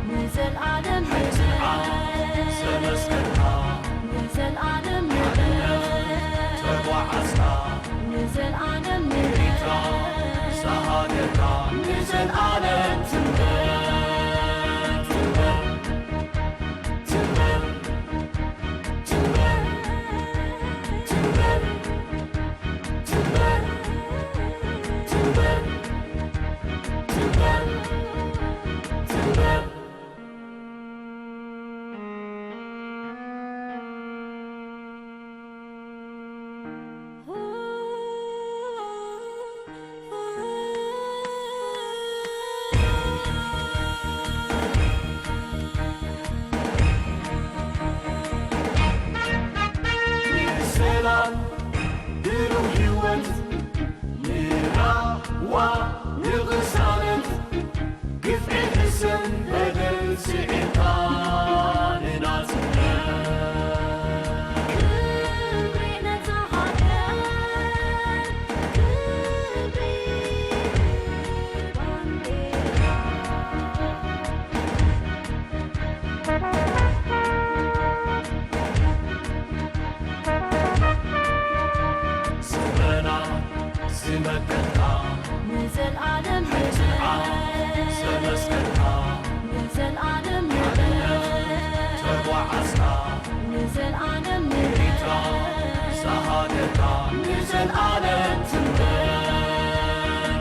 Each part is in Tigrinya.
ንዘልኣለም ንዘልኣለም ተጓዓዝካ ንዘልኣለም ንኤርትራ ዝሃገርካ ንዘልኣለም ትንበር ትንበር ትንበር ትንበር ትንበር ትንበር ትንበር ትንበር ትንበር ሰላም ብሩህ ህይወት ንራዋ ንቕሳነት ግፍዒ ሕሰም በደል ስዒርካ ንናጽነት ክብሪ ነታ ሃገር ክብሪ ባንዴራ ስረና ዝመከትካ ንዘልኣለም ዘመስከርካ ንዘልኣለም ተጓዓዝካ ንዘልኣለም ንኤርትራ ዝሃገርካ ንዘልኣለም ትንበር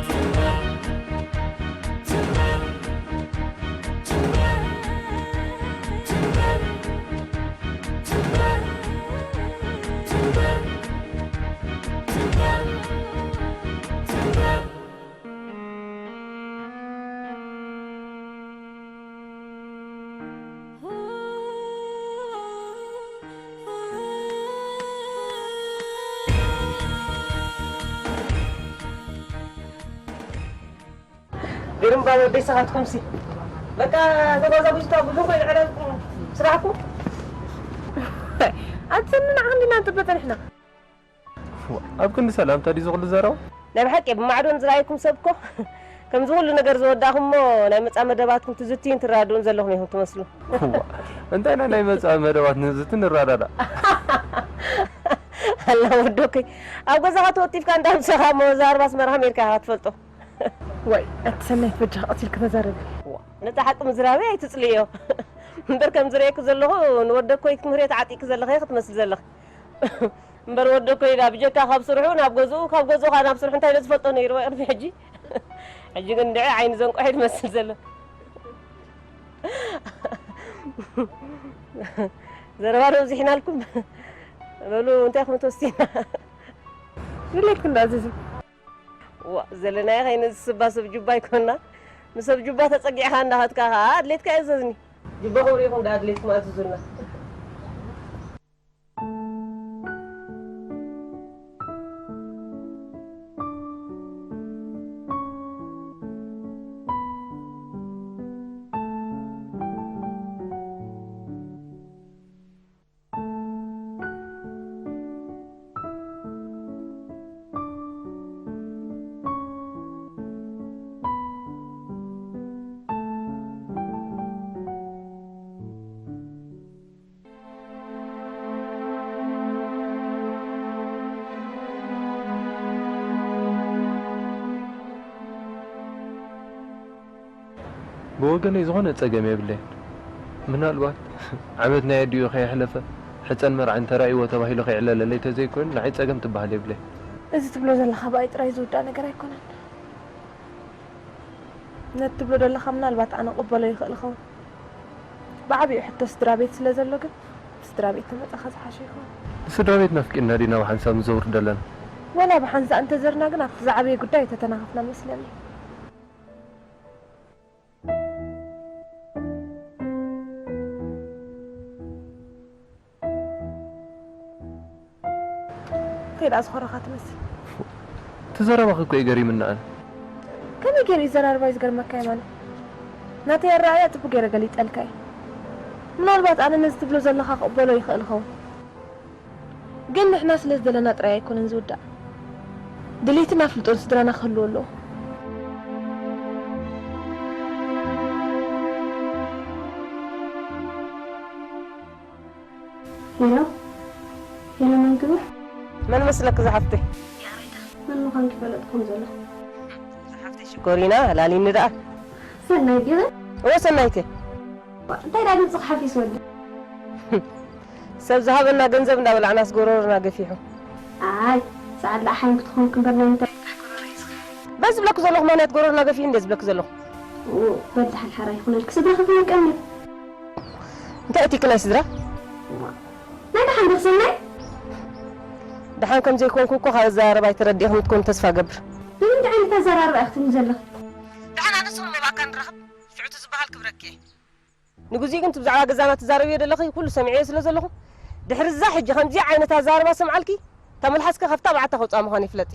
ትንበር ትንበር ትንበር ትንበር ትንበር ትንበር ትንበር ትንበር ግርም ባብ ወደይ ሰኻትኩምሲ በቃ ተጓዛጉዝታ ብዙ ኮይኑ ዕላልኩም ስራሕኩም ኣትሰምና ዓንዲና እንጥበ ጸኒሕና። ኣብ ክንዲ ሰላምታ ድዩ ዝኹሉ ዘረባ? ናይ ብሓቂ ብማዕዶን ዝረኣይኩም ሰብ እኮ ከምዚ ኩሉ ነገር ዝወዳእኹም እሞ ናይ መጻ መደባትኩም ትዝትዩን ትራድኡን ዘለኹም ኢኹም ትመስሉ። እዋ፣ እንታይ ኢና ናይ መጻ መደባት ንዝቲ ንራዳዳ? ኣላ ወዶከይ ኣብ ገዛኻ ተወጢፍካ እንዳምሰኻ እሞ እዛ ኣርባ ኣስመራኻ ሜድካ ኢኻ ትፈልጦ። ዋይ ኣቲ ሰናይት በጃኻ ቀስ ኢልኪ ተዛረቢ። እዋ፣ ነቲ ሓቂ ምዝራበይ ኣይትጽልዮ። እምበር ከም ዝርእየኪ ዘለኹ ንወደኮይ ክትምህርዮ ተዓጢቂ ዘለኺ ክትመስሊ ዘለኺ። እምበር ወደኮይ ኢላ ብጀካ ካብ ስርሑ ናብ ገዝኡ ካብ ገዝኡ ካብ ናብ ስርሑ እንታይ ኢለ ዝፈልጦ ነይሩ ወይ ቅድሚ ሕጂ። ሕጂ ግን እንድዒ ዓይኒ ዘንቆሐ ትመስል ዘሎ። ዘረባ ዶ ኣብዚሕናልኩም? በሉ እንታይ ኢኹም ትወስድና? ድሌትኩም ዳኣዘዙ። ዋ ዘለናዮ ከይነ ዝስባ ሰብ ጁባ ኣይኮና። ንሰብ ጁባ ተጸጊዕኻ እንዳኸድካ ኸኣ ኣድሌትካ እዘዝኒ። ጁባኹም ርኢኹም ደኣ ኣድሌትኩም ኣዝዙልና። ብወገነይ ዝኾነ ጸገም የብለይን። ምናልባት ዓመት ናይ ኣዲኡ ከየሕለፈ ሕጸን መርዓ እንተራእይዎ ተባሂሉ ከይዕለለለይ ተዘይኮይኑ ንዓይ ጸገም ትበሃል የብለይን። እዚ ትብሎ ዘለኻ ብኣይ ጥራይ ዝውዳእ ነገር ኣይኮነን። ነቲ ትብሎ ዘለኻ ምናልባት ኣነ ቅበሎ ይኽእል ኸውን። ብዓቢኡ ሕቶ ስድራ ቤት ስለ ዘሎ ግን ስድራ ቤት ተመጻኻ ዝሓሸ ይኸውን። ንስድራ ቤት ናፍቂና ዲና ብሓንሳብ ንዘውር ደለና? ወላ ብሓንሳእ እንተዘርና ግን ኣብቲ ዝዓበየ ጉዳይ ተተናኸፍና መስለኒ። እንታይ ደኣ ዝኾረኻ ትመስል? እቲ ዘረባኺ እኮ እዩ ገሪምኒ ኣነ። ከመይ ገይሩ እዩ ዘራርባ እዩ ዝገርመካ የማነ? ናተይ ኣረኣእያ ጽቡቕ ገይረ ገሊጸልካ እየ። ምናልባት ኣነ ነዚ ትብሎ ዘለኻ ክቕበሎ ይኽእል ይኸውን። ግን ንሕና ስለ ዝደለና ጥራይ ኣይኮነን ዝውዳእ። ድሌትን ኣፍልጦን ስድራና ክህልዎ ኣለዎ። ሄሎ፣ ሄሎ፣ መን ክብል? መን መስለክ ዝሓፍተይ? መን ምዃንኪ ፈለጥኩም ዘለኹ። ዝሓፍተይ ሽኮሪና፣ ሃላሊኒ ደኣ። ሰናይት ዲኺ? እወ፣ ሰናይት እየ። ዋ፣ እንታይ ደኣ ድምፅኺ ሓፊስ ወዲ? ሰብ ዝሃበና ገንዘብ እንዳበላዕናስ ጎረሮና ገፊሑ። ኣይ፣ ሰዓት ደኣ ሓይም ክትኾን ክንበር ናይ ምንታይ ይፍታሕ ጎረሮ እዩ ዝኸፍት? በዚ ዝብለኪ ዘለኹ ምኽንያት ጎረሮና ገፊሑ እንደ ዝብለኪ ዘለኹ። ኦ፣ በል ደሓን ሓራ ይኹነልኪ፣ ስድራኺ ክነቀኒ። እንታይ እቲኪ ናይ ስድራ? ናይ ደሓን ዶ ሰናይ? ደሓን ከም ዘይኮንኩ እኮ ካብ ኣዘራርባይ ተረዲእኽኒ ትኮኒ ተስፋ እገብር። ብምንታይ ዓይነት ኣዘራርባ ኢኺ ትብሊ ዘለኺ? ደሓን ኣነ ንስኹም መባእካ ንራኸብ፣ ሽዑ እቲ ዝበሃል ክብረኪ እየ። ንግዚኡ ግን እቲ ብዛዕባ ገዛና ትዛረብዮ ዘለኺ ኩሉ ሰሚዐዮ ስለ ዘለኹ፣ ድሕሪ እዛ ሕጂ ከምዚ ዓይነት ኣዘራርባ ሰምዓልኪ፣ እታ መልሓስኪ ካብታ በዓታ ከውፅኣ ምዃነይ ፍለጢ።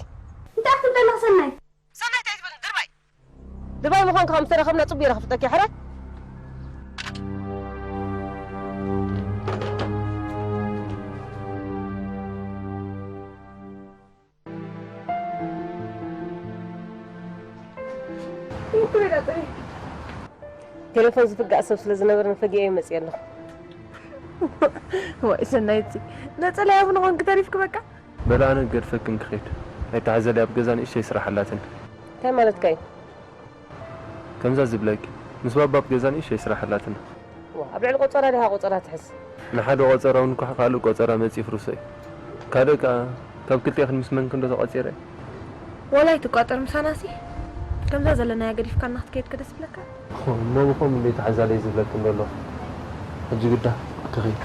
እንታይ ክትብሊ ኣለኺ ሰናይ? ሰናይት ኣይትበልኒ፣ ድርባይ። ድርባይ ምዃንኪ ከም ዝተረኸብና ጽቡቕ ኢለ ክፍጠኪ፣ ሕራይ። ቴሌፎን ዝፍጋእ ሰብ ስለ ዝነበረ ንፈጊኤ መጽየ ኣለኹ። ዋይ ሰናይት፣ ነጸላ ያቡ ንኾንኪ ተሪፍኪ በቃ። በል ኣነ ገድፈክን ክኸይድ። ኣይተሓዘሊ ኣብ ገዛ ንእሽተይ ስራሕ ኣላትኒ። እንታይ ማለትካ እዩ? ከምዛ ዝብለኪ፣ ምስ ባባ ኣብ ገዛ ንእሽተይ ስራሕ ኣላትና። ዋ፣ ኣብ ልዕሊ ቆጸራ ዲኻ ቆጸራ ትሕዝ? ንሓደ ቆጸራ እውን እኳ ካልእ ቆጸራ መጺኡ ፍርሶ እዩ። ካልእ ከኣ ካብ ክልቴኽን ምስ መንክን ዶ ተቖጺረ? ዋላ ኣይትቋጠር ምሳናሲ። ከምዛ ዘለናያ ገዲፍካና ክትከይድ ከ ደስ ይብለካ? እሞ ብኸምኡ እንደ ተሓዛለይ ዝብለክን ዘሎ። ሕጂ ግዳ ክኸይድ።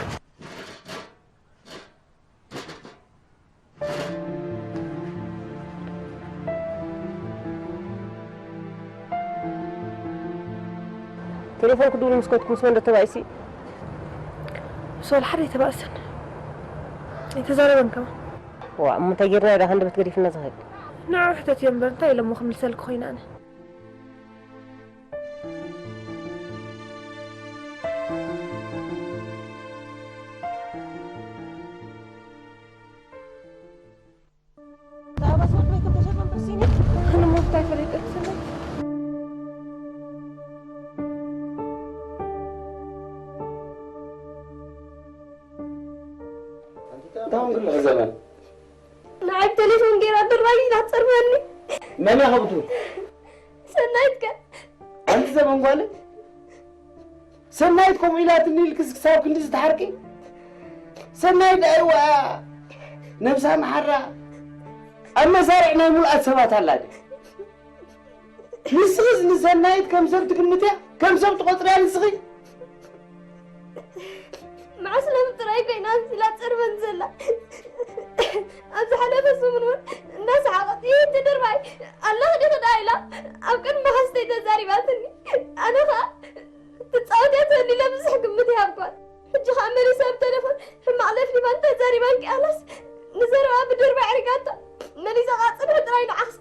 ቴሌፎን ክድውል ምስ ከድኩ ምስ መን ዶ ተባኢሲ? ምስ ወላ ሓደ ኣይተባእሰን። ኣይተዛረበን ከማን። ዋ፣ እሞ እንታይ ጌርና ኢና ደኣ ሃንደበት ገዲፍና ዝኸይድ? ንዑ ሕተትዮ እምበር እንታይ ኢሎሞ ክምልሰልኪ ኮይነ ኣነ። እንታይ ሆንክልኺ ዘመን? ንዓይ ብቴሌፎን ገይራ ድርባይ ኢላ ትጸርፈኒ። መን እያ ከብቱ? ሰናይት ከ? ኣንቲ ዘመን ጓለይ፣ ሰናይት ከምኡ ኢላትኒ ኢልክስ ክሳብ ክንድዚ ትሓርቂ? ሰናይት ኣይዋ፣ ነብሳ መሓራ ኣብ መሳርዕ ናይ ምሉኣት ሰባት ኣላ ድያ? ንስኺስ ንሰናይት ከም ሰብ ትግምትያ? ከም ሰብ ትቖጽርያ ንስኺ? መዓስ ሎሚ ጥራይ ኮይና ኣምሲላ ትጸርፈን ዘላ? ኣብ ዝሓለፈ ሰሙን እውን እናሰሓቐት፣ "ይህቲ ድርባይ ኣለኺ ዲኺ?" ደኣ ኢላ ኣብ ቅድሚ መሓዝተይ ተዛሪባትኒ። ኣነ ኸኣ ትጻወት እያ ትበል ኢለ ብዙሕ ግምት ይሃብኳ። ሕጂ ኸኣ መሊሳ ኣብ ተሌፎን ሕማቕ ለፍሊፋን ተዛሪባን ክኣላስ ንዘረባ ብድርባይ ኣዕሪጋቶ። መሊሳ ኸኣ ጽንሒ ጥራይ ንዓኽሲ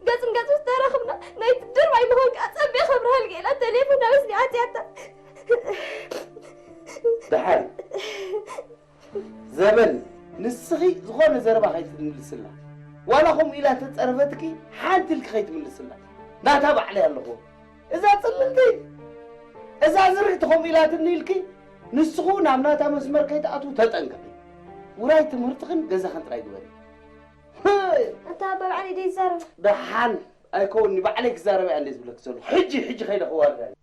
ገጽን ገጽ ምስ ተራኸብና ናይቲ ድርባይ ምዃንካ ኣጸቢቐ ከብርሃልኪ ኢላ ተሌፎን ኣወስዲኣ ኣጽያታ። ደሓን ዘበን ንስኺ ዝኾነ ዘረባ ከይትምልስላ፣ ዋላ ከምኡ ኢላ ተጸረፈትኪ ሓንቲ ኢልኪ ከይትምልስላ። ናታ ባዕለይ ኣለኹ። እዛ ጽልልቲ፣ እዛ ዝርግቲ ከምኡ ኢላትኒ ኢልኪ ንስኹ ናብ ናታ መስመር ከይትኣትዉ ተጠንቀቂ። ውራይ ትምህርትኽን ገዛኽን ጥራይ ግበሪ። ኣታ ኣባ ባዕለይ ደይ ይዛረብ። ደሓን ኣይከውንኒ፣ ባዕለይ ክዛረብ እያ እንደ ዝብለኪ ዘለኹ። ሕጂ፣ ሕጂ ከይደ ክዋርዳ እየ።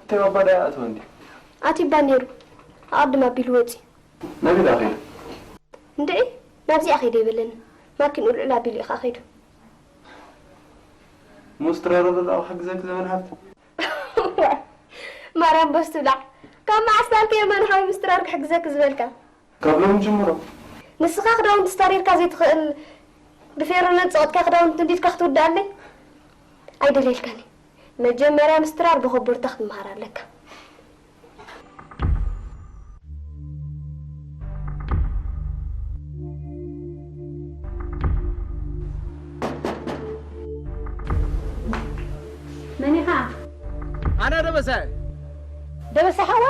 ተባባዳ ኣቶ ወንዲ ኣቲባ ነይሩ። ኣቐድም ኣቢሉ ወፂ። ናበይ ደኣ ኸይዱ? እንድዒ ናብዚኣ ኸይደ ይበለኒ። ማኪንኡ ልዕል ኣቢሉ እዩ ኸዓ ኸይዱ። ሙስትራር ኣሎ ደኣ ክሕግዘኪ ዘመን ሃብቲ። ማርያም በስ ትብላዕ። ካብ መዓስ ዳልከ የማነ ሓወይ ምስትራር ክሕግዘኪ ዝበልካ? ካብ ሎሚ ጅምሮ። ንስኻ ክዳውንቲ ስታሪርካ ዘይትኽእል ብፌሮ ነጸቕጥካ ክዳውንቲ እንዲድካ ክትውድኣለይ? ኣይደልየልካን እየ። መጀመርያ ምስትራር ብኸቦርታ ክትምሃር ኣለካ። መን ኢኻ? ኣነ ደበሳይ። ደበሳ ሓዋ?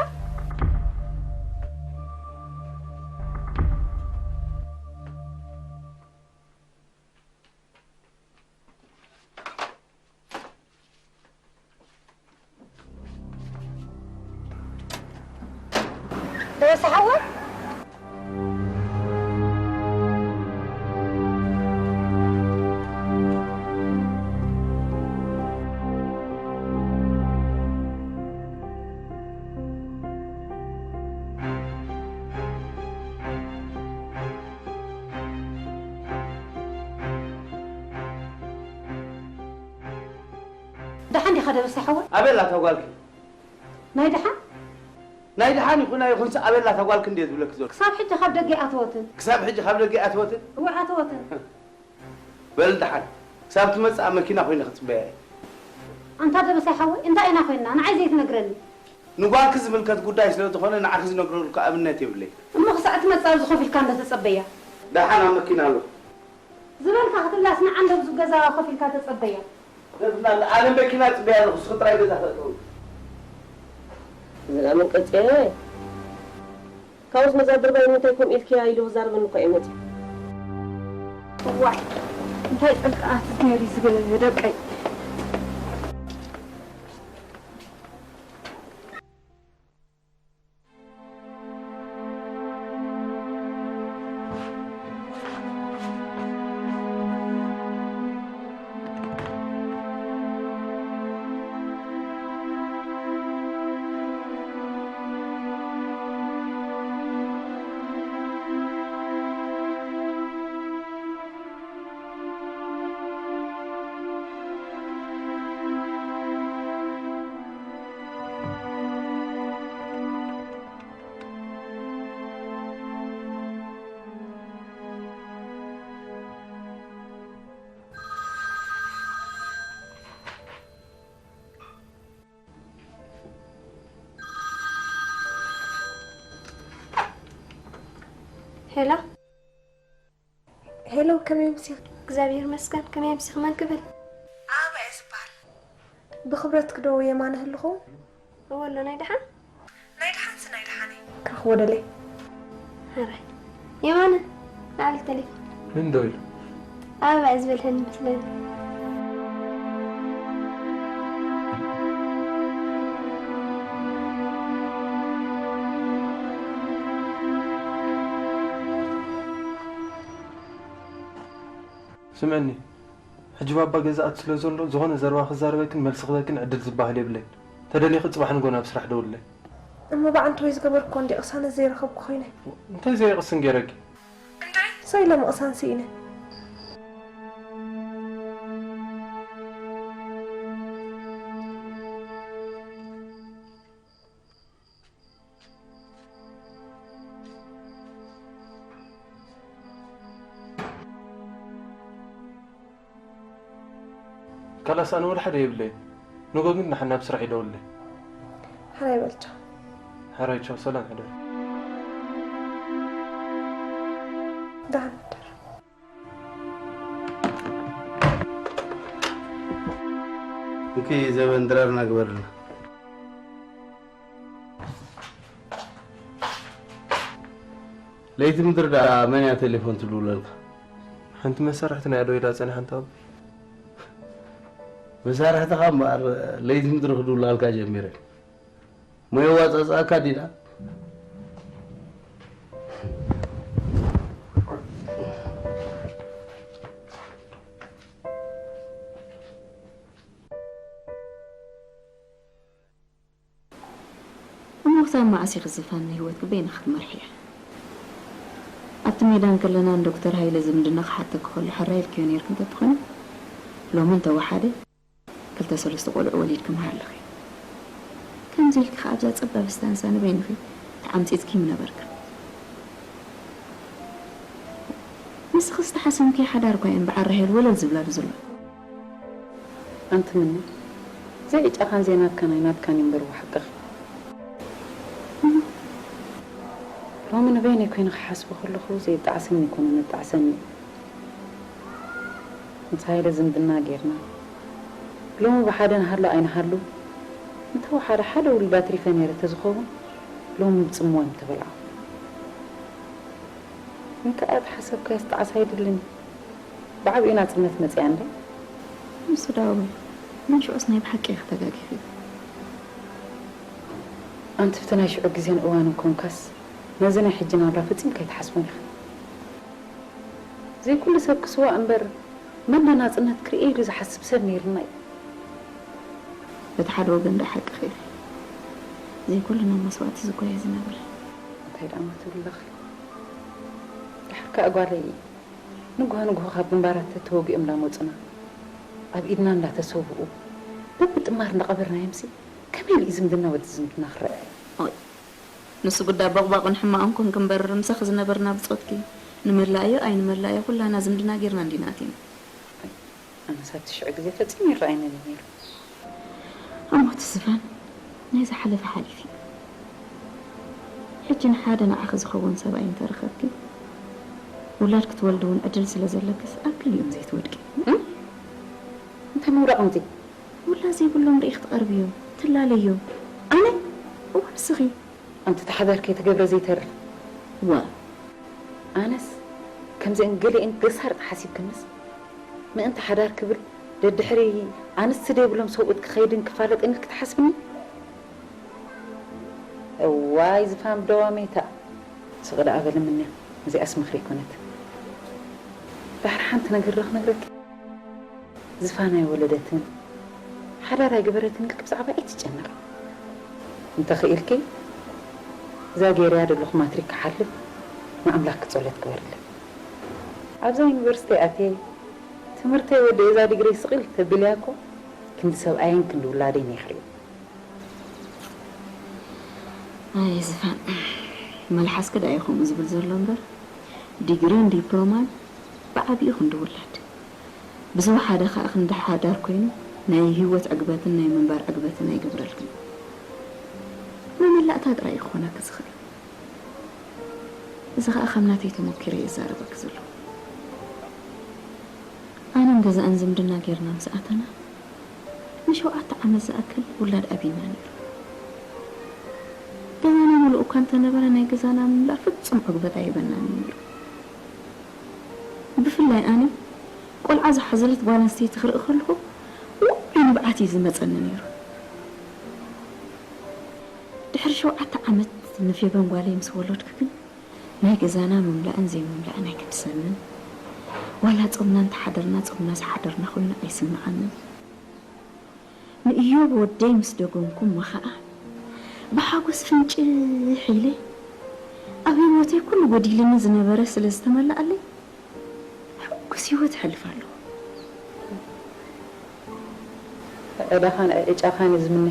ደበሳ ሓዋ? ደሓን ዲኻ ደበሳ ሓወይ? ኣበይ ኣላ እታ ጓልኪ? ናይ ደሓን? ናይ ደሓን ይኹን ኣይኹንስ ኣበይ ኣላ እታ ጓልኪ እንድየ ዝብለኪ ዘሎ። ክሳብ ሕጂ ካብ ደገ ኣይኣተወትን። ክሳብ ሕጂ ካብ ደገ ኣይኣተወትን? እወ ኣይኣተወትን። በል ደሓን፣ ክሳብ ትመጽእ ኣብ መኪና ኮይነ ክጽበያ እየ። ኣንታ ደበሳይ ሓወይ፣ እንታይ ኢና ኮይንና? ንዓይ ዘይትነግረኒ? ንጓልኪ ዝምልከት ጉዳይ ስለ ዝኾነ ንዓኺ ዝነግረሉ እኮ ኣብነት የብለይ። እሞ ክሳዕ ትመጽእ ኣብዚ ኮፍ ኢልካ እንዶ ተጸበያ። ደሓን ኣብ መኪና ኣለኹ። ዝበልካ ክትብላስ ንዓ እንዶ ኣብዚ ገዛ ኮፍ ኢልካ ተጸበያ። ኣነ መኪና ጽበያ ኣለኹ፣ ንስኺ ጥራይ ገዛ ተእተዊ። ዝናምን ቀጽየ። ካብኡስ ነዛ ድርባይ ንምንታይ ከምኡ ኢልክያ ኢሉ ክዛረበኒ እኮ እዩ መጺኡ። እዋይ፣ እንታይ ጸልቃት ነይሩ ዝብል ደቀይ። ሄሎ። ሄሎ፣ ከመይ ኣምሲኺ? እግዚኣብሔር ይመስገን። ከመይ ኣምሲኺ? መን ክብል? ኣበባ እየ ዝበሃል። ብኽብረትኪ ዶ የማነ ህልኹም? እወ ኣሎ፣ ናይ ደሓን? ናይ ደሓንሲ ናይ ደሓን እየ። ክረኽቦ ደልየ። ሕራይ። የማነ፣ ንዓል ተሌፎን። መን ደዊሉ? ኣበባ እየ ዝበልሐኒ መስለኒ። ስምዕኒ፣ ሕጂ ባባ ገዛ ኣትዩ ስለ ዘሎ፣ ዝኾነ ዘረባ ክዛረበክን መልሲ ክበክን ዕድል ዝበሃል የብለይን። ተደሊኺ ጽባሕ ንግሆ ናብ ስራሕ ደውልለይ። እሞ ብዓንተወይ ዝገበርክዎ እንድየ ቅሳነት ዘይረኸብኩ ኮይነ። እንታይ ዘይቕስን ገይረኪ? እንታይ? ሳይለ ምቕሳን ስኢነ። ካላስ ኣነ ወላ ሓደ የብለይን። ንጎ ግን ንሓ ናብ ስራሕ ይደውልለይ። ሕራይ በል ቻው። ሕራይ ቻው፣ ሰላም ሕደር። ደሓን ሕደር። እንኪ ዘበን ድራርና ግበርልና። ለይቲ ምድሪ ደኣ መን እያ ቴሌፎን ትድውለልካ? ሓንቲ መሳርሕትና እያ ደዊላ ጸኒሓ እንተ ኣቦይ። መሳርሕትኻ እምበኣር ለይቲ ምድሪ ክድውላልካ ጀሚረን። እሞ የዋጻጽኣካ ዲና? ክሳብ መዓስ ኢኺ ዝፋን ንህይወትኪ በይንኺ ክትመርሕዮ? ኣብቲ ሜዳ እንከለና ንዶክተር ሃይለ ዝምድና ክሓተኪ ከሎ ሕራይ ኢልክዮ ነይርኪ እንተትኾኒ፣ ሎሚ እንተወሓደ ክልተ ሰለስተ ቆልዑ ወሊድኪ ምሃለኺ። ከምዚ ኢልኪ ከኣ ኣብዛ ጸባብ ስታንሳ ንበይንኺ ተዓምጺጽኪ ምነበርኪ። ንስኺ ዝተሓሰምክዮ ሓዳር እኳ እየን በዓል ራሄል ወለል ዝብላሉ ዘሎ። ኣንቲ ምኒ፣ ዘይዕጫኻን ዘይናትካን ኣይናትካን እዩ እምበር፣ ሓቅኺ። ሎሚ ንበይነይ ኮይነ ክሓስቦ ከለኹ፣ ዘይጣዕሰኒ ኣይኮነን፣ ኣጣዕሰኒ። ምስ ሃይለ ዝምድና ጌርና፣ ሎሚ ብሓደ ንሃሉ ኣይንሃሉ፣ እንተወሓደ ሓደ ውሉድ ኣትሪፈ ነይረ ተዝኸውን፣ ሎሚ ብጽምዋ ምተበላዕኹ። ግን ከኣ እቲ ሓሰብካዮስ ጣዕሳ ኣይደልን እዩ። ብዓቢኡ ናጽነት መጺኣ እንደ። ንሱ ደኣ ኣበይ? መን ሽዑስ ናይ ብሓቂ ኢኺ ተጋጊኺ። ኣንቲ ብቲ ናይ ሽዑ ግዜን እዋንን ኮንካስ፣ ነዚ ናይ ሕጂ ናብራ ፈጺምካ ኣይትሓስቦን ኢኺ። ዘይኩሉ ሰብ ክስዋእ እምበር፣ መን ናጽነት ክርእየ ኢሉ ዝሓስብ ሰብ ነይሩና እዩ። በቲ ሓደ ወገን ደኣ ሓቅኺ ኢኺ። ዘይኩሉ ናብ መስዋእቲ ዝጎየ ዝነብር። እንታይ ደኣ ትብሊ ኣለኺ? ድሓር ከኣ ጓለይ፣ ንግሆ ንግሆ ካብ ግንባራት ተተወጊኦም እንዳመጹና፣ ኣብ ኢድና እንዳተሰውኡ፣ በብጥማር እንዳቐበርናዮምሲ፣ ከመይ ኢሉ እዩ ዝምድና ወዲ ዝምድና ክረአ? ኦይ፣ ንሱ ጉዳይ ቦቕባቕን ሕማቕን ኮንኪ እምበር፣ ምሳኺ ዝነበርና ብጾትኪ፣ ንመላእዮ ኣይንመላእዮ ኩላና ዝምድና ጌርና እንዲና ኣቲና። ኣነስ ኣብቲ ሽዑ ግዜ ፈጺሙ ይረኣየኒ ነይሩ። እሞ እቲ ዝፋን ናይ ዝሓለፈ ሓሊፉ እዩ። ሕጂ ንሓደ ንዓኺ ዝኸውን ሰብኣይ እንተረኸብኪ፣ ውላድ ክትወልዲ እውን ዕድል ስለ ዘለክስ ኣብ ክልቲኦም ዘይትወድቂ። እም? እንታይ ምውዳቕ ምዚ? ውላድ ዘይብሎም ርኢኺ ትቐርብዮም፣ ትላለዮም። ኣነ? እወ ንስኺ። ኣንቲ እቲ ሓዳር ከይተገብረ ዘይተርፍ። ዋ። ኣነስ ከምዚአን ገሊአን ገሳርጥ ሓሲብክንስ፣ ምእንቲ ሓዳር ክብል ደድሕሪ ኣንስቲ ዘይብሎም ሰብኡት ክኸይድን ክፋለጥን ኢልኪ ትሓስብኒ? እዋይ ዝፋን ደዋሜታ። ስቕ ደኣ በሊ ምንያ፣ እዚኣስ ምኽሪ ኣይኮነት። ድሓር ሓንቲ ነገር ዶ ክነግረኪ? ዝፋን ኣይወለደትን፣ ሓዳር ኣይገበረትን ኢልኪ ብዛዕባ ኣይትጨነቒ። እንተኽኢልኪ፣ እዛ ገይረያ ዘለኹ ማትሪክ ክሓልፍ ንኣምላኽኪ ጸሎት ግበርለይ። ኣብዛ ዩኒቨርሲቲ ኣትየ፣ ትምህርተይ ወዲኤ እዛ ዲግሪ ስቕ ኢልኪ ተብልያ እኮ፣ ክንዲ ሰብኣየን ክንዲ ውላደይን እየ ክርእዮ። ኣየ ዝፋን፣ መልሓስኪ ደኣ እዩ ከምኡ ዝብል ዘሎ እምበር፣ ዲግሪን ዲፕሎማን ብዓቢኡ ክንዲ ውላድ፣ ብዝወሓደ ከኣ ክንዲ ሓዳር ኮይኑ ናይ ህይወት ዕግበትን ናይ ምንባር ዕግበትን ኣይገብረልክን። መመላእታ ጥራይ እዩ ክኾነኪ ዝኽእል። እዚ ከኣ ከም ናተይ ተመኲሮ እየ ዝዛረበኪ ዘለኹ። ኣነን ገዛእን ዝምድና ጌርና ምስ ኣተና፣ ንሸውዓተ ዓመት ዝኣክል ውላድ ኣቢና ነይሩ። ገዛና ምሉእ እኳ እንተነበረ፣ ናይ ገዛና ምምላእ ፍጹም ዕግበት ኣይህበናን እዩ ነይሩ። ብፍላይ ኣነ፣ ቆልዓ ዝሓዘለት ጓል ኣንስተይቲ ክርኢ ከለኹ፣ ውዑይ ንብዓት እዩ ዝመጸኒ ነይሩ። ድሕሪ ሸውዓተ ዓመት ንፌበን ጓለይ ምስ ወለድኩ ግን፣ ናይ ገዛና ምምላእን ዘይምምላእን ኣይግድሰንን። ዋላ ጾምና እንተሓደርና፣ ጾምና ዝሓደርና ኮይኑ ኣይስምዓንን። ንእዮብ ወደይ ምስ ደገምኩ እሞ ኸኣ፣ ብሓጎስ ፍንጭሕ ኢለ፣ ኣብ ህይወተይ ኩሉ ጎዲልኒ ዝነበረ ስለ ዝተመልኣለይ፣ ሕጉስ ህይወት እሕልፍ ኣለኹ። ዕዳኻን ዕጫኻን እዩ ዝምነ።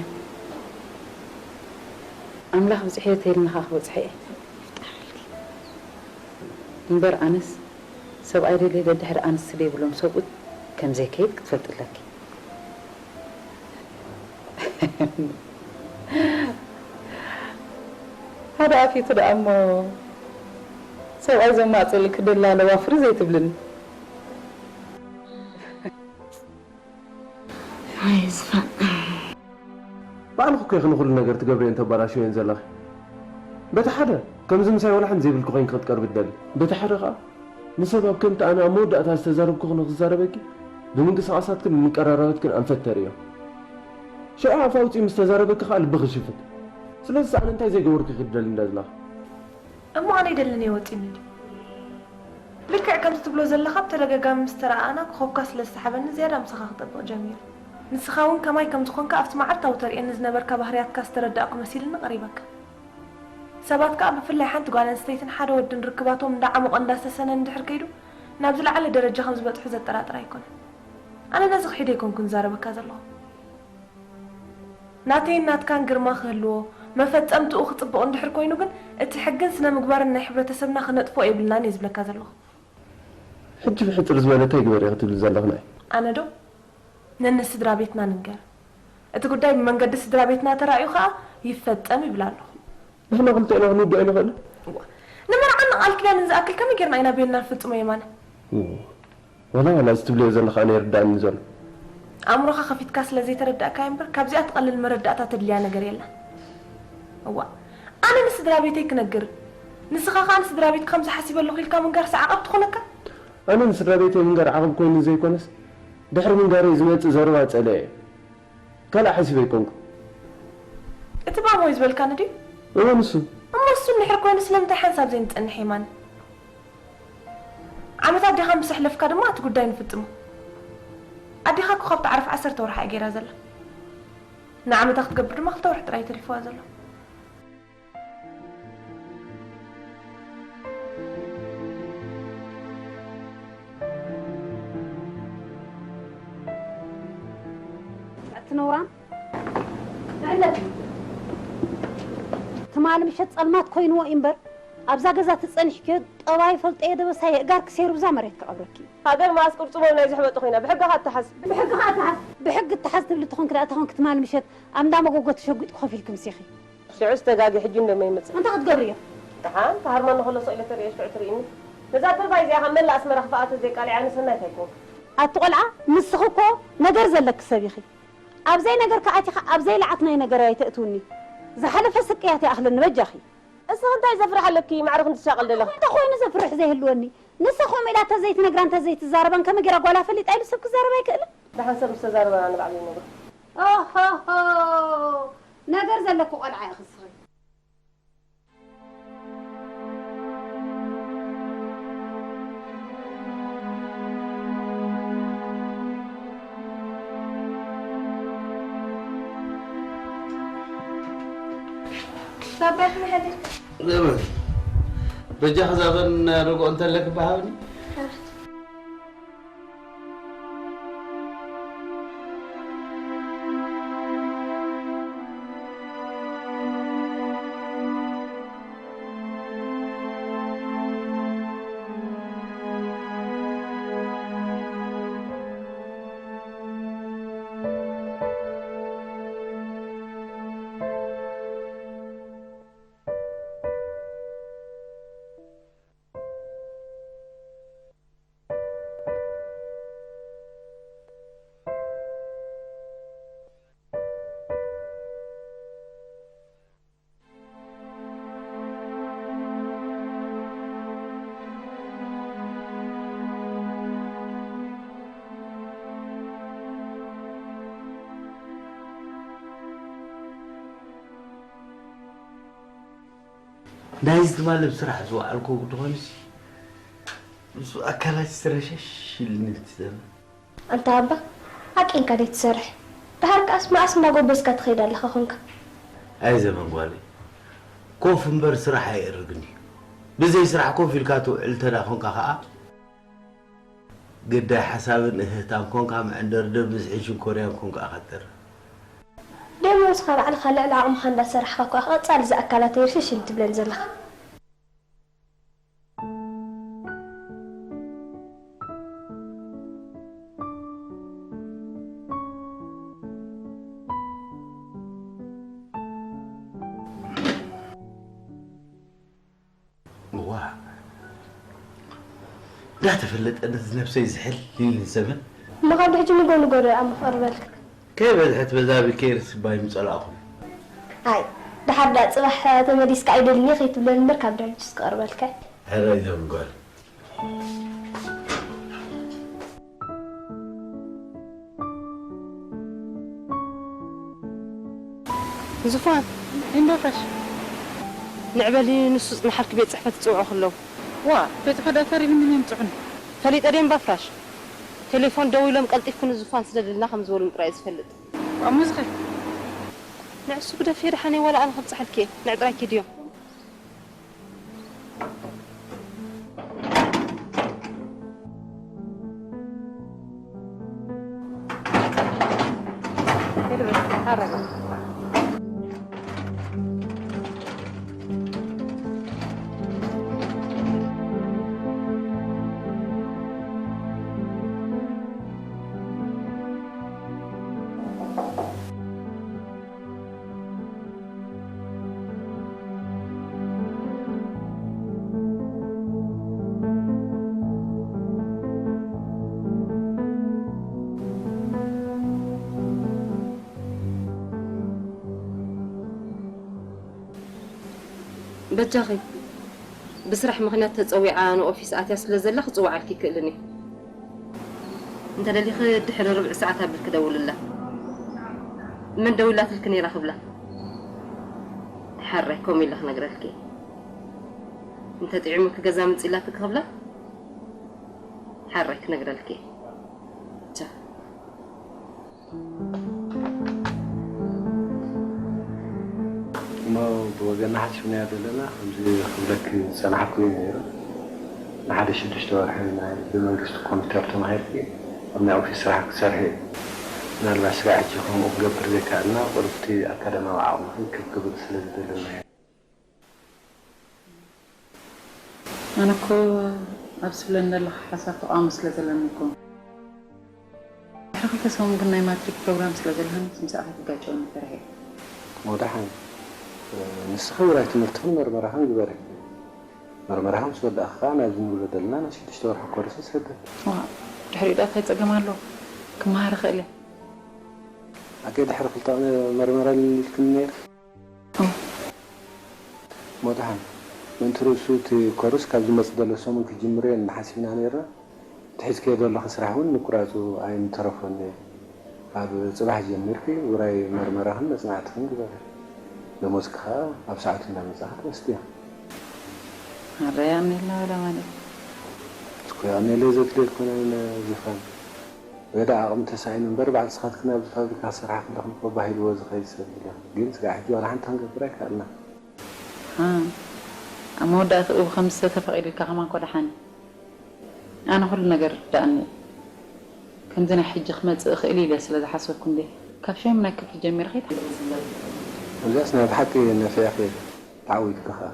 ኣምላኽ ብጽሕዮ ተይልናኻ ክበጽሐ እየ። እምበር ኣነስ ሰብኣይ ደልየ ደድሕሪ ኣንስቲ ዘይብሎም ሰብኡት ከም ዘይከይድ ክትፈልጢ ኣለኪ። ሓደ ኣፊቱ ደኣ እሞ ሰብኣይ ዘማዕጽእልኪ ደላ ኣለዋ ፍሪ ዘይትብልኒ። ኣይ ዝፋን። ባዕልኺ እኮ ኢኺ ንኹሉ ነገር ትገብርዮን ተበላሽውዮን ዘለኺ። በቲ ሓደ፣ ከምዚ ምሳይ ወላ ሓንቲ ዘይብልኪ ኮይንኪ ክትቀርቢ ትደሊ። በቲ ሓደ ከኣ፣ ንሰብ ኣብ ከምቲ ኣነ ኣብ መወዳእታ ዝተዛረብኩኺ ንኽዛረበኪ፣ ብምንቅስቓሳትክን ብምቀራረባትክን ኣንፈት ተርእዮ። ሽዑ ኣፍ ኣውጺኡ ምስ ተዛረበኪ ከኣ ልብኺ ይሽፍት። ስለዚስ ኣነ እንታይ ዘይገበርኩ ኢኺ ትደሊ እንዳ ዘለኺ? እሞ ኣነ ኣይደልን እየ ወጺኡኒ ድዩ? ልክዕ ከምቲ ትብሎ ዘለኻ ብተደጋጋሚ ምስ ተረኣኣና ኮኾብካ ስለ ዝሰሓበኒ ዝያዳ ምሳኻ ክጠብቕ ጀሚረ። ንስኻ እውን ከማይ ከም ዝኾንካ ኣብቲ መዓልታዊ ተርእየኒ ዝነበርካ ባህርያትካ ዝተረዳእኩ መሲሉኒ ቀሪበካ። ሰባት ከኣ ብፍላይ ሓንቲ ጓል ኣንስተይትን ሓደ ወድን ርክባቶም እንዳዓሞቐ እንዳሰሰነ እንድሕር ከይዱ ናብ ዝለዓለ ደረጃ ከም ዝበጽሑ ዘጠራጥር ኣይኮነን። ኣነ ነዚ ክሒደ ኣይኮንኩን ዝዛረበካ ዘለኹ። ናተይን ናትካን ግርማ ክህልዎ፣ መፈጸምትኡ ክጽብቕ እንድሕር ኮይኑ ግን እቲ ሕግን ስነ ምግባርን ናይ ሕብረተሰብና ክነጥፍኦ የብልናን እየ ዝብለካ ዘለኹ። ሕጂ ብሕጽር ዝበለ እንታይ ግበር ኢኺ ትብሊ ዘለኺ ንዓይ? ኣነ ዶ? ነንስድራ ቤትና ንንገር። እቲ ጉዳይ ብመንገዲ ስድራ ቤትና ተራእዩ ከኣ ይፈጸም ይብል ኣለኹ። ንሕና ክልቴና ክንውድኦ ኣይንኽእልን? እዋ፣ ንመርዓን ንቓል ኪዳንን ዝኣክል ከመይ ጌርና ኢና ቤንና ንፍጽሞ የማነ? እዎ። ዋላ ዋላ እዚ ትብልዮ ዘለኺ ኣነ ይርድኣኒ ዘሎ። ኣእምሮኻ ከፊትካ ስለ ዘይተረዳእካዮ እምበር ካብዚኣ ትቐልል መረዳእታ ተድልያ ነገር የላን። እዋ፣ ኣነ ንስድራ ቤተይ ክነግር፣ ንስኻ ኸኣ ንስድራ ቤትካ ከምዚ ሓሲበ ኣለኹ ኢልካ ምንጋርሲ ዓቐብ ትኾነካ? ኣነ ንስድራ ቤተይ ምንጋር ዓቐብ ኮይኑ ዘይኮነስ፣ ድሕሪ ምንጋረይ ዝመጽእ ዘረባ ጸሊኤ እየ። ካልእ ሓሲበ ኣይኮንኩን። እቲ ባቦይ ዝበልካኒ ድዩ? እወ ንሱ። እሞ እሱ እንድሕር ኮይኑ ስለምንታይ ሓንሳብ ዘይንጸንሕ የማነ? ዓመት ኣዴኻ ምስ ኣሕለፍካ ድማ እቲ ጉዳይ ንፍጽሞ። ኣዴኻ እኮ ካብ ትዓርፍ ዓሰርተ ወርሓ እያ ገይራ ዘላ። ንዓመታ ክትገብር ድማ ክልተ ወርሒ ጥራይ እዩ ተሪፍዋ ዘሎ። ኣቲ ነውራም፣ ንዕለት እዩ። ትማሊ ምሸት ጸልማት ኮይንዎ እዩ እምበር፣ ኣብዛ ገዛ ተጸኒሕክዮ፣ ጠባይ ፈልጠዮ ደበሳይ የእጋርኪ ሰይሩ ብዛ መሬት ክቐብረኪ እዩ። ሃገር መኣስ ቅርጹ ሞብ ናይ ዘሕበጡ ኮይና፣ ብሕግኻ እተሓዝ። ብሕግኻ እተሓዝ። ብሕጊ እተሓዝ ትብሊ ተኾንኪ ደኣ፣ ተኾንኪ ትማሊ ምሸት ኣብ እንዳ መጎጎ ተሸጒጡ ኮፍ ኢልኪ ምሲኺ። ሽዑስ ተጋጊ ሕጂ እንዶ መይመጽእ። እንታይ ክትገብሪ እዮ? ደሓን ክሃርመኒ ከሎ ስቕ ኢለ ተርእዮ ሽዑ ትርእይኒ። ነዛ ድርባይ እዚኣ ካብ መላእ ኣስመራ ክፍኣት ተዘይቃሊዓ ንሰናይት ኣይኮንኩን። ኣቲ ቆልዓ ንስኺ እኮ ነገር ዘለኪ ሰብ ኢኺ። ኣብ ዘይነገርኪ ኣቲኻ ኣብ ዘይለዓትናይ ነገር ኣይተእትውኒ። ዝሓለፈ ስቅያት ይኣኽለኒ በጃኺ። እስኺ እንታይ ዘፍርሕ ኣለኪ ማዕረ ክንዲ ትሻቐል ደለኺ። እንተኾይኑ ዘፍርሕ ዘይህልወኒ። ንሳ ከምኡ ኢላ እንተዘይትነግራን እንተዘይትዛረባን ከመይ ገይራ ጓላ ፈሊጣ ኢሉ ሰብ ክዛረብ ኣይክእልን። ደሓን ሰብ ምስ ተዛረበ ኣነ ባዕለይ ይነግሮ። ኦሆሆ ነገር ዘለኪ ቆልዓ ኢኺ እስኺ። ባባይ ከመይ ሓዲርካ? ዘበን በጃኺ ዛበን ርግኦ እንተለኪ ባሃብኒ። ናይዚ ትማሊ ብስራሕ ዝወዓልኩ እንተኾንሲ፣ ምስ ኣካላትሲ ረሸሽ ኢሉኒ እቲ ዘመን። ኣንታ ኣባ፣ ዓቂንካ ደይ ትሰርሕ? ደሓር ከኣስ መኣስ እንዳጎበዝካ ትኸይድ ኣለኻ ኾንካ? ኣይ ዘመን ጓለይ፣ ኮፍ እምበር ስራሕ ኣየእርግን እዩ። ብዘይ ስራሕ ኮፍ ኢልካ ትውዕል እንተ ደኣ ኾንካ ኸኣ፣ ግዳይ ሓሳብን እህህታን ኮንካ፣ መዐንደሪ ደም ብዝሒን ሽንኮርያን ኮንካ ኢኻ ትተርፍ። ደሞ ንስኻ ባዕልኻ ልዕሊ ዓቕምኻ እንዳሰራሕካ እኮ ኢኻ ቀጻሊ እዛ ኣካላተይ ርሽሽ ትብለኒ ዘለኻ። እዋእ፣ እንዳተፈለጠ ነዚ ነብሰይ ዝሕል ኢሉኒ ዘመን። እሞ ካብ ድሕጂ ንጎ ንጎ ዶ ደኣ እሞ ክቕርበልካ? ከይበዝሐት በዛ ቢኬርስ ባይ ምጸላእኹም። ኣይ ደሓር ደኣ ጽባሕ ተመሊስካ ኣይደልን እየ ከይትብለኒ እምበር ካብ ድሕጅስ ክቕርበልካ እየ። ሕራይ ዘብል ጓል። ዙፋን፣ እንዶ ፍረሽ። ንዕበሊ ንሱ ጽንሓልኪ ቤት ጽሕፈት ይጽውዑ ከለዉ። ዋ፣ ቤት ጽሕፈት ደኣ ተሪፉ ምን ይምጽዑኒ? ፈሊጠ ድየ እምባ ፍራሽ። ቴሌፎን ደዊሎም ቀልጢፍኪ ንዙፋን ስደድልና ከም ዝበሉኒ ጥራይ እየ ዝፈልጥ። እሞ ዝኸ? ንዕሱ ግደፍዮ ደሓነይ ዋላ ኣነ ከብጽሓልኪ እየ። ንዕጥራይ ኪድዮ። ኣረጋ። በጃኺ፣ ብስራሕ ምኽንያት ተጸዊዓ ንኦፊስ ኣትያ ስለ ዘላ ክጽውዓልኪ ይክእልን እየ። እንተ ደሊኺ ድሕሪ ርብዒ ሰዓት ኣብልኪ ደውልላ። መን ደዊላትልኪ ነይራ ክብላ? ሕራይ፣ ከምኡ ኢለ ክነግረልኪ እየ። እንተ ጥዒሙኪ ገዛ ምጽእ ኢላትኪ ክብላ? ሕራይ ክነግረልኪ እየ። ቻው። እሞ ብወገንና ሓሲብናዮ ዘለና፣ ከምዚ ክብለኪ ዝጸናሕኩ እዩ ነይሩ። ንሓደ ሽዱሽተ ወርሒ ናይ ብመንግስቲ ኮምፒውተር ተማሂርኪ ኣብ ናይ ኦፊስ ስራሕ ክትሰርሒ እዩ። ምናልባት ስጋዕ ሕጂ ከምኡ ክገብር ዘይከኣልና፣ ቁሩብቲ ኣካዳሚያዊ ዓቕምኽን ክብ ክብል ስለ ዝደለና እዩ። ኣነ እኮ ኣብ ስብለኒ ዘለኻ ሓሳብ ተቃውሞ ስለ ዘለኒ እኮ። ድሕሪ ክልተ ሰሙን ግን ናይ ማትሪክ ፕሮግራም ስለ ዘለኒ፣ ምሳኻ ክጋጨወኒ ፈሪሐ እየ። እሞ ደሓን፣ ንስኺ ውራይ ትምህርትኽን መርመራኽን ግበሪ። መርመራኻ ምስ ወዳእኺ ከኣ ናብዚ ንብሎ ዘለና ናይ ሽዱሽተ ወርሒ ኮርስ ስደድ። ዋእ፣ ድሕሪኡ ደኣ እንታይ ጸገም ኣለዎ? ክመሃር እኽእል እየ። ኣከይ ድሕሪ ክልተ መርመራ ኢልክኒ ነይርኪ? እም። እሞ ደሓን፣ ምእንቲ ርእሱ እቲ ኮርስ ካብ ዝመጽእ ዘሎ ሰሙን ክጅምር እየ ኢልና ሓሲብና ነይርና። እቲ ሒዝክዮ ዘለኺ ስራሕ እውን ምቁራጹ ኣይምተረፎን እዩ። ካብ ጽባሕ ጀሚርኪ ውራይ መርመራኽን መጽናዕትኽን ግበሪ። ደሞዝኪ ከኣ ኣብ ሰዓቱ እናመጻእኺ ትወስድዮ። ኣረ የቐንየልና በል ኣማኑኤል። እስኮ የቐንየለይ ዘትልዮ ኣይኮነን ዙፋን። ወይ ደኣ ዓቕሚ ተሳኢኑ እምበር፣ ባዕልስኻትክን ኣብዚ ፋብሪካ ክሰርሓ ከለኽን እኮ ባህ ኢልዎ ዝኸይድ ሰብ የለን። ግን ስጋዕ ሕጂ ዋላ ሓንቲ ክንገብር ኣይከኣልናን። ሓ፣ ኣብ መወዳእትኡ ከምዚ ተተፈቒዱልካ ከማን እኮ ደሓን እዩ። ኣነ ኩሉ ነገር ይርድኣኒ እዩ። ከምዚ ናይ ሕጂ ክመጽእ እኽእል ኢለ ስለ ዝሓሰብኩ እንድየ። ካብ ሻሙናይ ክፍሊ ጀሚረ ከይተሓለለ ዝብለኒ። እዚኣስ ናይ ብሓቂ ነፊዕኺ ተዓዊትኪ ኸኣ።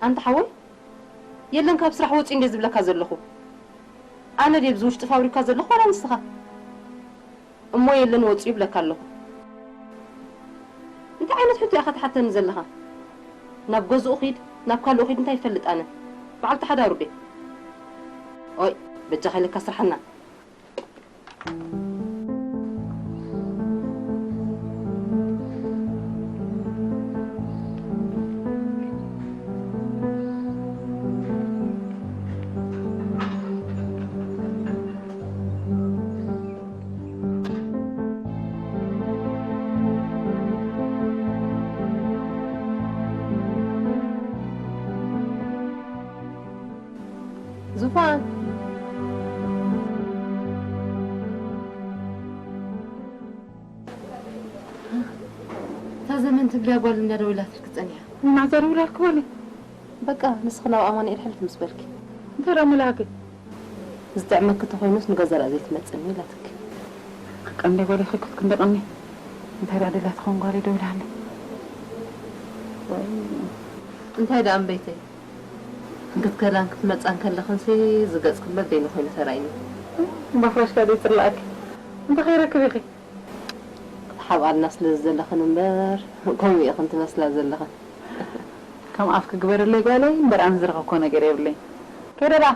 ኣንታ ሓወይ፣ የለን ካብ ስራሕ ወጺኡ እንድየ ዝብለካ ዘለኹ። ኣነ ድየ ኣብዚ ውሽጢ ፋብሪካ ዘለኹ ዋላ ንስኻ? እሞ የለን ወጺኡ ይብለካ ኣለኹ። እንታይ ዓይነት ሕቶ ኢኻ ትሓተኒ ዘለኻ? ናብ ገዝኡ ኺድ፣ ናብ ካልኡ ኺድ እንታይ ይፈልጥ ኣነ? በዓልቲ ሓዳሩ ድየ? ኦይ፣ በጃኻ ኢለካ ስርሓና። ዙፋን። እታ ዘመን ትብልያ ጓል እንዳ ደወላትልኪ ጸኒሓ። ማዕዛ ደውላልኪ በሊ። በቃ ንስኺ ናብ ኣማኑኤል ሕልፍ ምስ በልኪ። እንታይ ደኣ መላኪ? ዝጥዕመኪ ተኾይኑስ ንገዛ ደኣ ዘይትመጽኒ ኢላትኪ። ቀንደ ጓለይ ከይኮትኩ እንደ ቀኒ። እንታይ ደኣ ደላ ትኸውን ጓለይ ደዊላኒ። ወይ እንታይ ደኣ እምበይተይ? ክትከዳን ክትመጻን ከለኽንሲ ዝገጽ ክብለት ደይኑ ኮይኑ ተራእዩኒ። ባፍራሽካ ደይ ጽላእኪ። እንታይ ከይረክብ ኢኺ? ክትሓብኣልና ስለ ዘለኽን እምበር፣ ከምኡ ኢኽን ትመስላ ዘለኽን። ከም ኣፍ ክግበረለይ ጓለይ፣ እምበር ኣነ ዝረኸብኮ ነገር የብለይ። ከይደ ደኣ።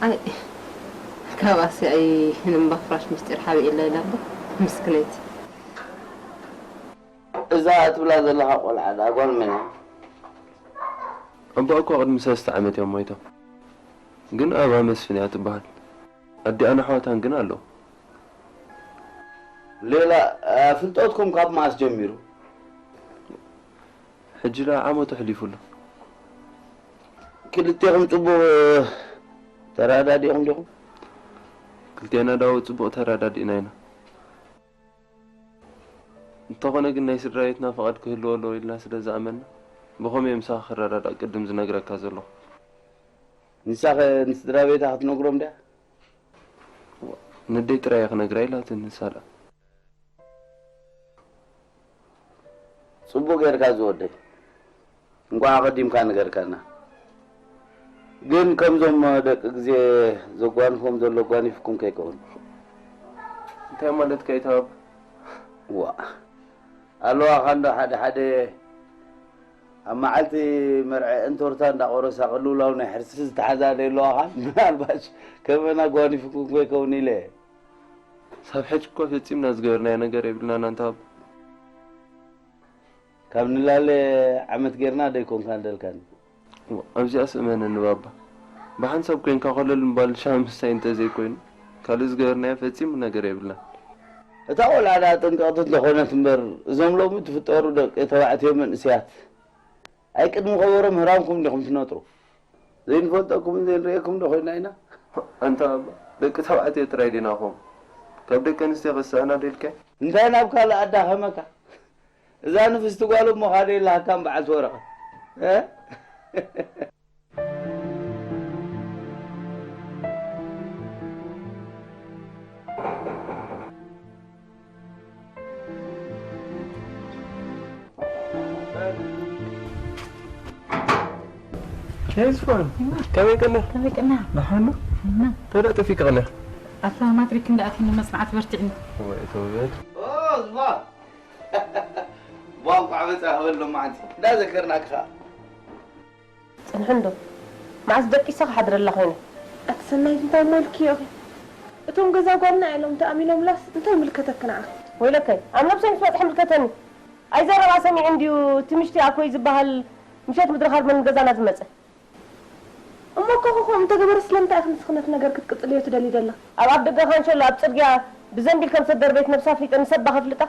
ኣይ፣ ካብ ኣስያይ ንምባፍራሽ ምስጢር ሓቢኤላ ኢላ እምበር፣ ምስክነይቲ። እዛ እትብላ ዘለኻ ቆልዓ ደኣ ጓል መን እያ? ኣቦኣ እኮ ቅድሚ ሰለስተ ዓመት እዮም ሞይቶም። ግን ኣባ መስፍን እያ ትበሃል። ኣዲኣን ኣሕዋታን ግን ኣለዉ። ሌላ፣ እ፣ ፍልጠትኩም ካብ መኣስ ጀሚሩ? ሕጂ ደኣ ዓመቱ ኣሕሊፉ ኣሎ። ክልቴኹም ጽቡቕ፣ እ፣ ተረዳዲእኹም ዲኹም? ክልቴና ደኣ ጽቡቕ ተረዳዲእና ኢና። እንተኾነ ግን ናይ ስድራ ቤትና ፍቓድ ክህልዎ ኣለዎ ኢልና ስለ ዝኣመንና፣ ብኸመይ ምሳኻ ክረዳዳእ ቅድም ዝነግረካ ዘለኹ። ንሳኸ ንስድራ ቤታ ክትነግሮም ድያ? ንደይ ጥራይ ክነግራ ኢላትኒ ሳላ። ጽቡቕ ጌርካ ዝወደይ። እንቋዕ ኣቐዲምካ ነገርካና። ግን ከምዞም ደቂ ግዜ ዘጓንፎም ዘሎ ጓኒፍኩም ከይከውን። እንታይ ማለትካ እዩ ተባብ? ዋ። ኣለዋኻ እንዶ ሓደ ሓደ ኣብ መዓልቲ መርዐ እንቶርታ እንዳቆረሳ ቅልውላው ናይ ሕርሲ ዝተሓዛለ ኣለዋኻን ምናልባሽ ከመና ጓኒፍኩም ከይከውን ኢለ። ሳብ ሕጂ እኳ ፈጺምና ዝገበርናዮ ነገር የብልናን ኣንታ ኣቦ። ካብ ንላለ ዓመት ጌርና ዶ ኣይኮንካን ደልካኒ? እሞ፣ ኣብዚኣስ እመነኒ ባባ። ብሓንሳብ ኮይንካ ኮለል ምባል ሻሂ ምስታይ እንተዘይኮይኑ፣ ካልእ ዝገበርናዮ ፈጺሙ ነገር የብልናን። እታ ቆልዓ ደኣ ጥንቅቕቲ እንተኾነት እምበር፣ እዞም ሎሚ ትፍጠሩ ደቂ ተባዕትዮ መንእሰያት፣ ኣይ ቅድሚ ከበሮ ምህራምኩም ዲኹም ትነጥሩ? ዘይንፈልጠኩምን ዘይንርእየኩም ዶ ኮይና ኢና? ኣንታ ባባ፣ ደቂ ተባዕትዮ ጥራይ ዲና ኾም? ካብ ደቂ ኣንስትዮ ክስኣና ደልካ? እንታይ ናብ ካልእ ኣዳኸመካ? እዛ ንፍስቲ ጓል እሞ ካደ የላሃካን በዓልቲ ወረቐት። እ? ሄይ ዝፋን፣ ከመይ ቀኒኻ? ከመይ ቀኒኻ? ደሓን ዶ? ደሓን። እንታይ ደኣ ጠፊእኪ ቀኒኻ? ኣታ ማትሪክ እንዳኣትኒ መጽናዕቲ በርቲዕኒ። ወይ ተውበት። ኦ፣ ዝፋን። ቧንቋ መጻ ክበል ሎማዓንቲ። እንዳዘከርናኪ ኸኣ። ጽንሒ እንዶ፣ መዓስ ደቂሰ ክሓድረላ ኮይነ። ኣቲ ሰናይት፣ እንታይ እሞ ኢልክዮ ኢኺ? እቶም ገዛ ጓልና እዮም ኢሎም ተኣሚኖምላስ እንታይ ይምልከተኪ ንዓኺ? ወይለከይ፣ ኣብ ነብሰይ ምስ በጽሐ ይምልከተኒ። ኣይዘረባ ሰሚዑ እንድዩ እቲ ምሽቲ ኣኮይ ዝበሃል ምሸት ምድሪ ካርመን ገዛና ዝመጸ። እሞ እኮ ከምኡ እንተገበረ ስለምንታይ ኢኺ ንስኺ ነቲ ነገር ክትቅጽልዮ ትደልዪ ዘለኺ? ኣብ ኣፍ ደገ ካንሸሎ ኣብ ጽርግያ ብዘንቢል ከም ዝተደርበየት ነብሳ ኣፍሊጠኒ ሰብ ከፍልጣ?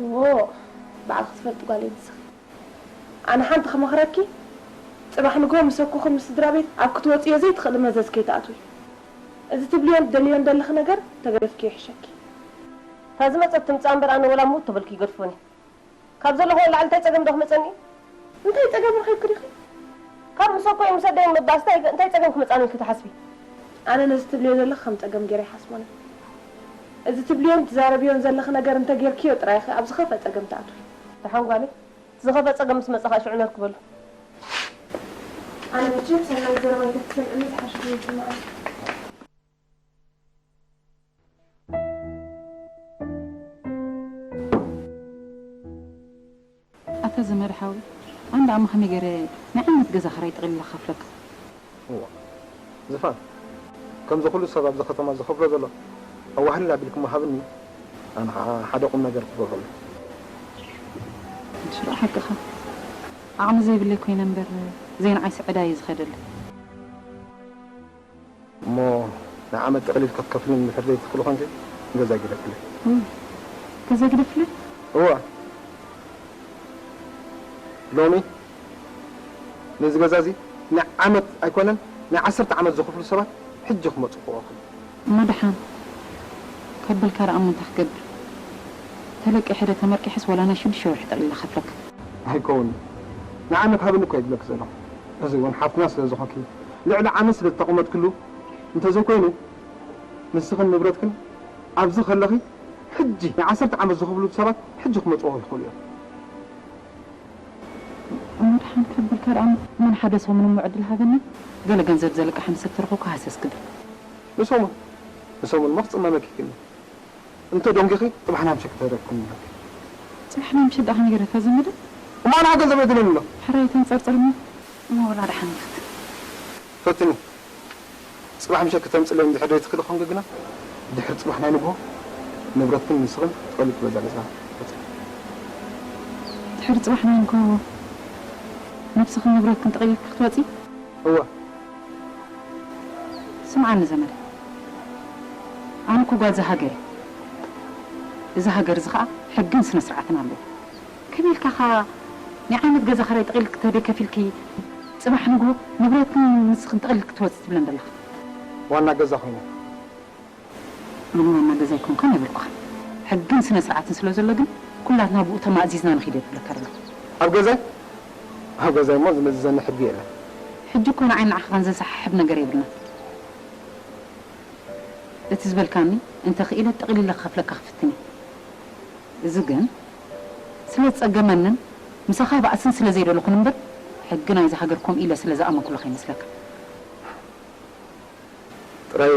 እዎ፣ ባዕልኺ ትፈልጢ ጓለይ ንስኺ። ኣነ ሓንቲ ክመኽረኪ፣ ጽባሕ ንግሆ ምስ ኣኮኺ ምስ ስድራ ቤት ኣብ ክትወጽዮ ዘይትኽእሊ መዘዝ ከይትኣትዊ። እዚ ትብልዮን ትደልዮን ዘለኺ ነገር ተገደፍክዮ ይሕሸኪ። እታ ዝመጸት ትምጻእ እምበር ኣነ ወላ ምውት ተበልኩ ይገድፎን እየ። ካብ ዘለኹ ንላዕሊ እንታይ ጸገም ዶ ክመጸኒ እዩ? እንታይ ጸገም ረኺብኪ ዲኺ? ካብ ምስ ኣኮይ ምስ ኣደይን ምባስ እንታይ፣ እንታይ ጸገም ክመጻኒ ኢልኪ ትሓስቢ? ኣነ ነዚ ትብልዮ ዘለኺ ከም ጸገም ገይረ ኣይሓስቦን እየ። እዚ ትብልዮን ትዛረብዮን ዘለኺ ነገር እንተጌርክዮ ጥራይ ኢኺ ኣብ ዝኸፍአ ጸገም ትኣትዊ። ደሓን ጓለይ፣ ዝኸፍአ ጸገም ምስ መጸ ኸኣ ሽዑ ነርክበሉ። ኣነ መቸም ሰናይ ዘረባይ ተትሰምዕኒ ዝሓሸ ይስምዓኒ። ኣታ ዘመድ ሓወይ፣ ኣንዳ ኣማ ከመይ ገይረ ናይ ዓመት ገዛ ክራይ ጠቕሊለ ክኸፍለካ? እዋ፣ ዝፋን፣ ከምዚ ኩሉ ሰብ ኣብዚ ከተማ ዝኸፍሎ ዘሎ፣ ኣዋህልል ኣቢልክሞ ሃብኒ፣ ኣነ ኸዓ ሓደ ቁም ነገር ክገብረሉ። ሽሮ ሓቅኻ፣ ዓቕሚ ዘይብለይ ኮይነ እምበር፣ ዘይንዓይሲ ዕዳ እየ ዝኸደለይ። እሞ ንዓመት ጠቕሊልኪ ክትከፍልኒ እንድሕር ዘይትኽእሊ ኾንኪ፣ ገዛ ግደፍለይ። እም፣ ገዛ ግደፍለይ? እዋ። ሎሚ ነዚ ገዛ እዚ ንዓመት ኣይኮነን፣ ንዓሰርተ ዓመት ዝኸፍሉ ሰባት ሕጂ ክመጹ ክወኽሉ። እሞ ደሓን ካብ በልካ ደኣ እሞ እንታይ ክገብር? ተለቂሐ ዶ ተመርቂሐስ ዋላ ናይ ሽዱሽተ ወርሒ ጠቕሊለ ከፍለካ። ኣይከውንን። ንዓመት ሃብኒ እኮ ይብለኪ ዘለኹ። እዚ እውን ሓፍትና ስለ ዝኾንኪ፣ ልዕሊ ዓመት ስለ ዝተቐመጥክሉ፣ እንተዘይኮይኑ፣ ንስኽን ንብረትክን ኣብዚ ከለኺ፣ ሕጂ ንዓሰርተ ዓመት ዝኸፍሉ ሰባት ሕጂ ክመጽኡ ይኽእሉ እዮም። እሞ ደሓን ከብልካ ደኣ፣ መን ሓደ ሰሙን እሞ ዕድል ሃበኒ። ገለ ገንዘብ ዘለቃ ሓንሰብ ተረኸብኩ ሃሰስ ክብል። ንሰሙን፣ ንሰሙን እሞ ክጽመመኪ ይክእልኒ። እንተ ደንጊኺ፣ ጽባሕ ናይ ምሸት ክተረክብኒ ኣለኪ። ጽባሕ ናይ ምሸት ደኣ ከመይ ገይረ እታ ዘመደ? እሞ ኣነ ገንዘብ የድልየኒ ኣሎ። ሕራይ ተንጸርጽር እሞ። እሞ ወላ ደሓን ይኸት። ፈትኒ። ጽባሕ ምሸት ከተምጽእለይ እንድሕር ዘይትኽእሊ ኾንኪ ግና፣ ድሕሪ ጽባሕ ናይ ንግሆ ንብረትክን ንስኽን ትቐልኪ በዛ ገዛ። ድሕሪ ጽባሕ ናይ ንግሆ ነብስኽን ንብረትክን ተቐይርኪ ክትወጺ? እወ። ስምዓኒ ዘመደ፣ ኣነ እኮ ጓል እዛ ሃገር እየ። እዚ ሃገር እዚ ኸኣ ሕግን ስነ ስርዓትን ኣለዎ። ከመይ ኢልካ ኸኣ ናይ ዓመት ገዛ ኽራይ ጠቒልኪ ተደይ ከፊልኪ ጽባሕ ንግሆ ንብረትክን ንስኽን ጠቒልኪ ክትወጽእ ትብለን ዘለኻ? ዋና ገዛ ኾይነ። ኣነ ዋና ገዛ ኣይኮንኩን ኣይበልኩኻን። ሕግን ስነ ስርዓትን ስለ ዘሎ ግን ኩላትና ብኡ ተማእዚዝና ንኺድ እየ ዝብለካ ዘለኹ። ኣብ ገዛይ? ኣብ ገዛይ እሞ ዝምእዝዘኒ ሕጊ የለን። ሕጂ እኮ ንዓይ ንዓኻ ዘሰሓሕብ ነገር የብልናን። እቲ ዝበልካኒ እንተ ክኢለ ጠቕሊለ ክኸፍለካ ክፍትን እየ። እዚ ግን ስለ ዝጸገመንን ምሳኻ ባእስን ስለ ዘይደለኹን እምበር፣ ሕጊ ናይዚ ሃገር ከምኡ ኢለ ስለ ዝኣመንኩሉ ከይመስለካ። ጥራይ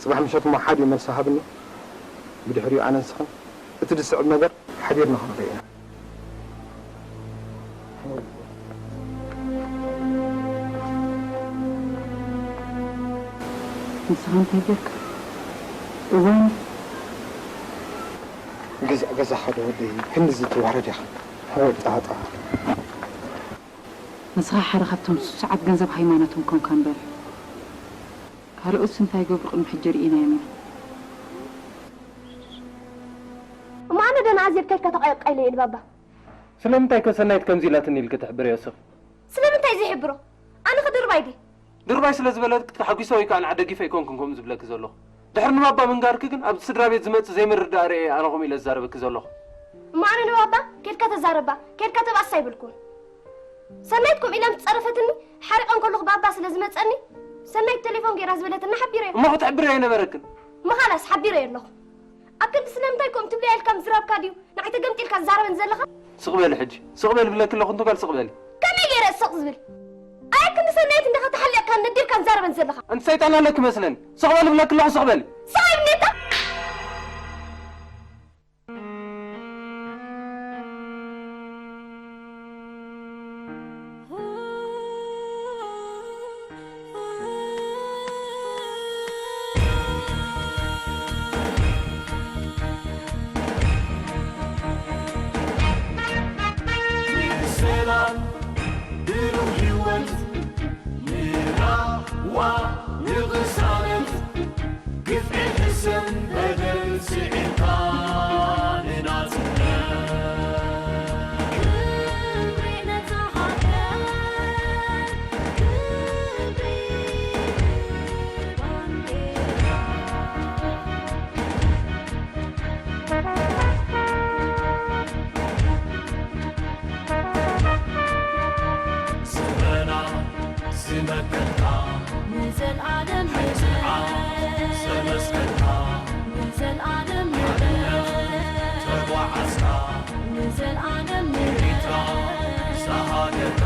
ጽባሕ ምሸት እሞ ሓዲ መልሲ ሃብኒ። ብድሕሪኡ ኣነ ንስኽን እቲ ዝስዕብ ነገር ሓቢርና ክንርኢ ኢና። ንስኻ እንታይ ጌርካ? እዋን ገዛ ገዛ ሓደ ወደይ ክንድዚ ትዋረድ ኢኻ። ወጣጣ ንስኻ ሓደ ካብቶም ስሱዓት ገንዘብ ሃይማኖቶም ኮንካ እምበር፣ ካልኦትስ እንታይ ይገብሩ ቅድሚ ሕጂ ርኢናዮም ኢና። እሞ ኣነ ደኣ ንኣዜብ ከድካ ተቐየቕ ቀይለ እየ ባባ። ስለምንታይ ከ ሰናይት ከምዚ ኢላትኒ ኢልኪ ትሕብርዮ ስኽ? ስለምንታይ ዘይሕብሮ? ኣነ ከ ድርባይ ድየ? ድርባይ ስለ ዝበለትኪ ተሓጒሰ ወይ ከኣ ንዓ ደጊፈ ኣይኮንኩን ከምኡ ዝብለኪ ዘለኹ። ድሕሪ ንባባ ምንጋርኪ ግን ኣብቲ ስድራ ቤት ዝመጽእ ዘይምርዳእ ርእየ ኣነ ከምኡ ኢለ ዝዛረበኪ ዘለኹ። እሞ ኣነ ንባባ ኬድካ ተዛረባ፣ ኬድካ ተባእሳ ኣይበልኩን። ሰናይት ከምኡ ኢላ ምስ ጸረፈትኒ፣ ሓሪቐ እንከለኹ ባባ ስለ ዝመጸኒ፣ ሰናይት ተሌፎን ገይራ ዝበለትና ሓቢረዮ። እሞ ክትሕብርዮ ኣይነበረክን። እሞ ኻላስ ሓቢረዮ ኣለኹ። ኣብ ክንዲ ስለምንታይ ከምኡ ትብልያ ኢልካ ምዝራብካ ድዩ ንዓይ ተገምጢልካ ትዛረበኒ ዘለኻ? ስቕ በሊ ሕጂ። ስቕ በሊ ብለኪ ኣለኹ እንቶ ጓል ስቕ በሊ። ከመይ ገይረ እየ ስቕ ዝብል? ኣየ ክንዲ ሰናይት እንዲኻ ተሓሊቕካን ነዲርካን ትዛረበኒ ዘለኻ። ኣንቲ ሰይጣን ኣለኪ መስለኒ። ስቕ በሊ ብለኪ ኣለኹ ስቕ በሊ። ስቕ ኣይብልኒ እታ። ሰላም ብሩህ ህይወት ንራህዋ ንቕሳነት ግፍዒ ሕሰም በደል ስዒርካ ንናጽነት ክብሪ ነታ ሃገር ክብሪ ንባንዴራ ስረና ዝመከትካ ንዘልኣለም ንጽንዓት ዘመስከርካ ንዘልኣለም ንበር ተጓዓዝካ ንዘልኣለም ንበር ሪታ ሳሃገርካ